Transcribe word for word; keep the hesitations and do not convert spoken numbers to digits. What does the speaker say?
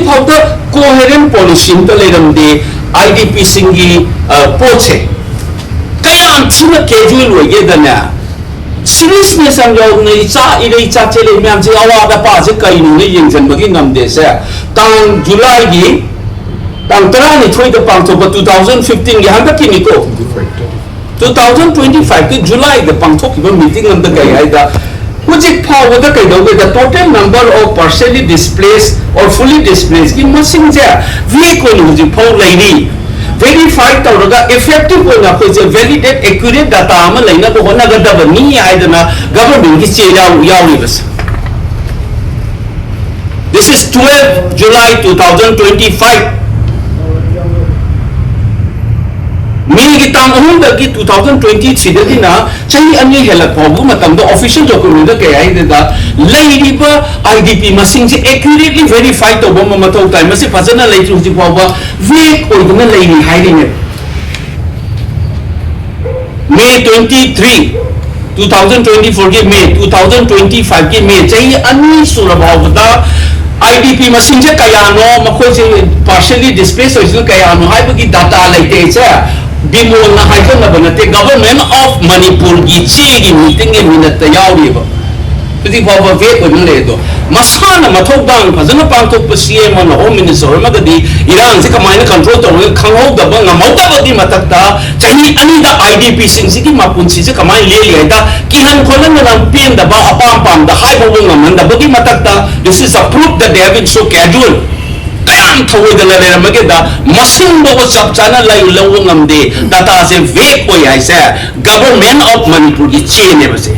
ꯐꯥꯎꯗ ꯀꯣꯍꯦꯔꯦꯟ ꯄꯣꯂꯤꯁꯤ ꯑꯝꯇ ꯂꯩꯔꯝꯗꯦ꯫ ꯑꯥꯏ ꯗꯤ ꯄꯤꯁꯤꯡꯒꯤ ꯄꯣꯠꯁꯦ ꯀꯌꯥꯝ ꯊꯤꯅ ꯀꯦꯖꯨꯋꯦꯜ ꯑꯣꯏꯒꯦꯗꯅꯦ, ꯁꯤꯔꯤꯌꯁꯅꯦꯁ ꯌꯥꯝ ꯌꯥꯎꯗꯅ ꯏꯆꯥ ꯏꯔꯩ ꯏꯆꯥ ꯆꯦꯜꯂꯛꯏ ꯃꯌꯥꯝꯁꯦ ꯑꯋꯥꯠ ꯑꯄꯥꯁꯦ ꯀꯩꯅꯣꯅ ꯌꯦꯡꯁꯤꯟꯕꯒꯤ ꯉꯝꯗꯦꯁꯦ꯫ ꯇꯥꯡ ꯖꯨꯂꯥꯏꯒꯤ ꯇꯥꯡ ꯇꯔꯥꯅꯤꯊꯣꯏꯗ ꯄꯥꯡꯊꯣꯛꯄ two thousand fifteenꯒꯤ ꯍꯟꯗꯛꯀꯤꯅꯤꯀꯣ, two thousand twenty fiveꯀꯤ ꯖꯨꯂꯥꯏꯗ ꯄꯥꯡꯊꯣꯛꯈꯤꯕ ꯃꯤꯇꯤꯡ ꯑꯃꯗ ꯀꯩ ꯍꯥꯏꯗ, ꯍꯧꯖꯤꯛ ꯐꯥꯎꯕꯗ ꯀꯩꯗꯧꯒꯦꯗ, total number of partially displaced or fully displacedꯀꯤ ꯃꯁꯤꯡꯁꯦ ꯋꯦꯛ ꯑꯣꯏꯅ ꯍꯧꯖꯤꯛ ꯐꯥꯎ ꯂꯩꯔꯤ꯫ ꯚꯦꯔꯤꯐꯥꯏ ꯇꯧꯔꯒ ꯏꯐꯦꯛꯇꯤꯚ ꯑꯣꯏꯅ ꯑꯩꯈꯣꯏꯁꯦ ꯚꯦꯂꯤꯗꯦꯠ ꯑꯦꯀ꯭ꯌꯨꯔꯦꯠ ꯗꯥꯇꯥ ꯑꯃ ꯂꯩꯅꯕ ꯍꯣꯠꯅꯒꯗꯕꯅꯤ ꯍꯥꯏꯗꯅ ꯒꯚꯔꯟꯃꯦꯟꯠꯀꯤ ꯆꯦ ꯌꯥꯎ- ꯌꯥꯎꯔꯤꯕꯁꯦ꯫ This is twelve July two thousand twenty five. ꯃꯦꯒꯤ ꯇꯥꯡ ꯑꯍꯨꯝꯗꯒꯤ two thousand twenty threeꯗꯒꯤꯅ ꯆꯍꯤ ꯑꯅꯤ ꯍꯦꯜꯂꯛ ꯐꯥꯎꯕ ꯃꯇꯝꯗ ꯑꯣꯐꯤꯁꯤꯌꯦꯜ ꯗꯣꯀꯨꯃꯦꯟꯗ ꯀꯩ ꯍꯥꯏꯗꯨꯗ ꯂꯩꯔꯤꯕ ꯑꯥꯏ ꯗꯤ ꯄꯤ ꯃꯁꯤꯡꯁꯦ ꯑꯦꯀ꯭ꯌꯨꯔꯦꯠꯂꯤ ꯚꯦꯔꯤꯐꯥꯏ ꯇꯧꯕ ꯑꯃ ꯃꯊꯧ ꯇꯥꯏ꯫ ꯃꯁꯤ ꯐꯖꯅ ꯂꯩꯇ꯭ꯔꯤ, ꯍꯧꯖꯤꯛ ꯐꯥꯎꯕ ꯋꯦꯛ ꯑꯣꯏꯗꯨꯅ ꯂꯩꯔꯤ ꯍꯥꯏꯔꯤꯅꯦ꯫ May twenty three, two thousand twenty fourꯒꯤ May, two thousand twenty fiveꯀꯤ May, ꯆꯍꯤ ꯑꯅꯤ ꯁꯨꯔ ꯐꯥꯎꯕꯗ ꯑꯥꯏ ꯗꯤ ꯄꯤ ꯃꯁꯤꯡꯁꯦ ꯀꯌꯥꯅꯣ, ꯃꯈꯣꯏꯁꯦ ꯄꯥꯔꯁꯦꯜꯂꯤ ꯗꯤꯁꯄ꯭ꯂꯦꯁ ꯑꯣꯏꯁꯤꯅ ꯀꯌꯥꯅꯣ ꯍꯥꯏꯕꯒꯤ ꯗꯥꯇꯥ ꯂꯩꯇꯦ꯫ ꯑꯩꯁꯦ ꯕꯤꯃꯣꯜꯅ ꯍꯥꯏꯖꯅꯕ ꯅꯠꯇꯦ, ꯒꯚꯔꯟꯃꯦꯟꯠ ꯑꯣꯐ ꯃꯅꯤꯄꯨꯔꯒꯤ ꯆꯦꯒꯤ ꯃꯤꯇꯤꯡꯒꯤ ꯃꯤꯅꯠꯇ ꯌꯥꯎꯔꯤꯕ꯫ ꯍꯧꯖꯤꯛ ꯐꯥꯎꯕ ꯋꯦꯛ ꯑꯣꯏꯅ ꯂꯩ꯫ ꯑꯗꯣ ꯃꯁꯥꯅ ꯃꯊꯧ ꯇꯥꯡ ꯐꯖꯅ ꯄꯥꯡꯊꯣꯛꯄ ꯁꯤ ꯑꯦꯝ ꯑꯃꯅ ꯍꯣꯝ ꯃꯤꯅꯤꯁꯇꯔ ꯑꯣꯏꯔꯝꯃꯒꯗꯤ ꯏꯔꯥꯡꯁꯤ ꯀꯃꯥꯏꯅ ꯀꯟꯇ꯭ꯔꯣꯜ ꯇꯧꯔꯒ ꯈꯪꯍꯧꯗꯕ ꯉꯝꯍꯧꯗꯕꯒꯤ ꯃꯊꯛꯇ ꯆꯍꯤ ꯑꯅꯤꯗ ꯑꯥꯏ ꯗꯤ ꯄꯤꯁꯤꯡꯁꯤꯒꯤ ꯃꯄꯨꯟꯁꯤꯁꯦ ꯀꯃꯥꯏꯅ ꯂꯦꯜꯂꯤ ꯍꯥꯏꯗ ꯀꯤꯍꯟ ꯈꯣꯠꯍꯟꯗꯅ ꯄꯦꯟꯗꯕ ꯑꯄꯥꯝ ꯄꯥꯝꯗ ꯍꯥꯏꯕ ꯉꯝꯍꯟꯗꯕꯒꯤ ꯃꯊꯛꯇ this is a proof that they have been so casual꯫ ꯀꯌꯥꯝ ꯊꯧꯑꯣꯏꯗꯅ ꯂꯩꯔꯝꯃꯒꯦꯗ ꯃꯁꯤꯡ ꯐꯥꯎꯕ ꯆꯞ ꯆꯥꯅ ꯂꯩ ꯂꯧꯕ ꯉꯝꯗꯦ꯫ ꯗꯥꯇꯥꯁꯦ ꯋꯦꯛ ꯑꯣꯏ ꯍꯥꯏꯁꯦ ꯒꯚꯔꯟꯃꯦꯟꯠ ꯑꯣꯐ ꯃꯅꯤꯄꯨꯔꯒꯤ ꯆꯦꯅꯦꯕ ꯁꯦ꯫